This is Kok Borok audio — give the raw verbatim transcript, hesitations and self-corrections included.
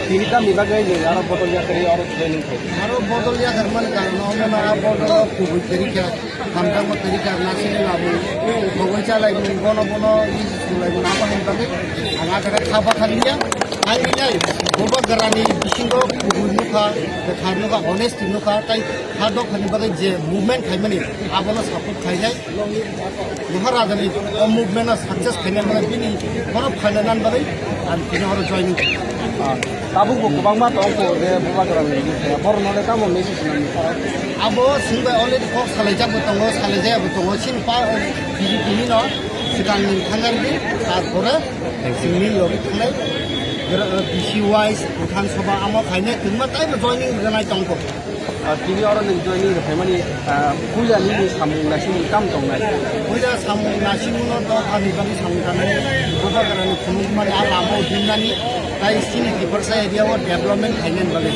Tini tamni bagwi nwng aro bodol yakarwi aro joining khai? Aro bodol yakar mani karon omo no, a bodol o kubui kwrwi kha, hamjakma kwrwi kha, nasini labu, bogoi chalai mung, bono bono isi sulai mung, abo hamjakgwi ang a jaga kha bathar liya. Ang nai Bubagrani bisingo kubui nukha, kwthar nukha, honesty nukha, tai ha dophani bagwi je movement khaimani, abono support khainai. Maharajani o movement o success khaina bagwi bini bono phaina nan bagwi ang tini oro joining khaikha. Ah, tabuk bo kwbangma tong kho je Bubagrani, borok no le tamo message nang? Abo swngbai already kok salaijak bo tongo, salaijaya bo tongo, chini pa B J P ni no swkang ni thangar di, tarpore chini logi thangnai, D C wise, Bidhan Sabha amo khainai kwbangma taibo joining rwnai tong kho. Ah, tini oro nwng joining rwphaimani, ah, puja nini samung naising tam tongnai? Puja samung naising no to ani bagwi samung tanai, Bubagrani phunukmani a lama o himnani, tai chini Tiprasa area o development khainani bagwi.